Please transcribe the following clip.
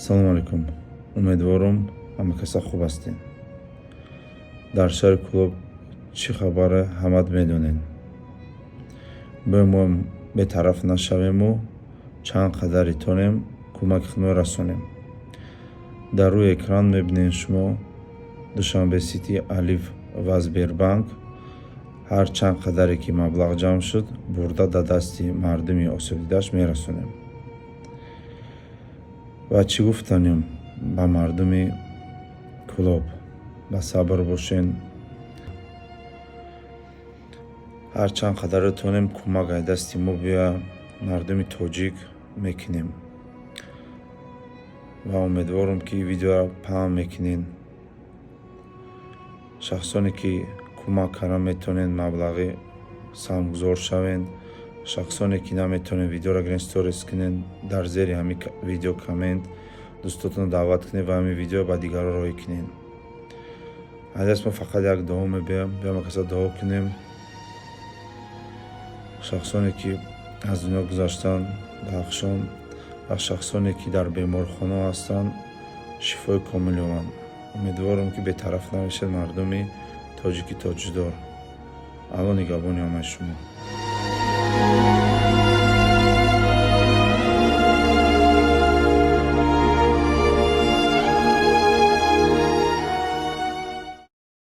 Салому алайкум. Умедворам, ҳама каса хуб ҳастед. Дар шаҳри Кӯлоб чӣ хабаре, ҳамат медонед. Бояд мо бетараф нашавему чанд қадаре тонем, кӯмаки худро расонем. Дар рӯи экран мебинед шумо Душанбе Сити, Алиф ва Сбербанк. Ҳар чанд қадаре ки маблағ ҷамъ шуд, бурда дар дасти мардуми осебдидааш мерасонем. Ва чӣ гуфтанем ба мардуми Кӯлоб: ба сабр бошен. Ҳар чанд қадаре тонем, кӯмак ай дасти мо биёя, мардуми тоҷик мекунем. Ва умедворам, ки видеоро паҳн мекунед. Шахсоне ки кӯмак карда метавонед, маблағӣ саҳмгузор шавед. Шахсоне ки наметавонед, видеоро гирен, сторис кунед, дар зери ҳамин видео коммент, дӯстотонро даъват кунед ва ҳамин видеоро ба дигарон роҳӣ кунед. Аз даст мо фақат як дуо мебиёям: биём, каса дуо кунем. Шахсоне ки аз дунё гузаштанд, дар ва шахсоне ки дар беморхона ҳастанд, шифои комил ёбанд. Умедворам, ки бетараф намешавед, мардуми тоҷики тоҷдор. Алло нигаҳбони ҳамаи шумо.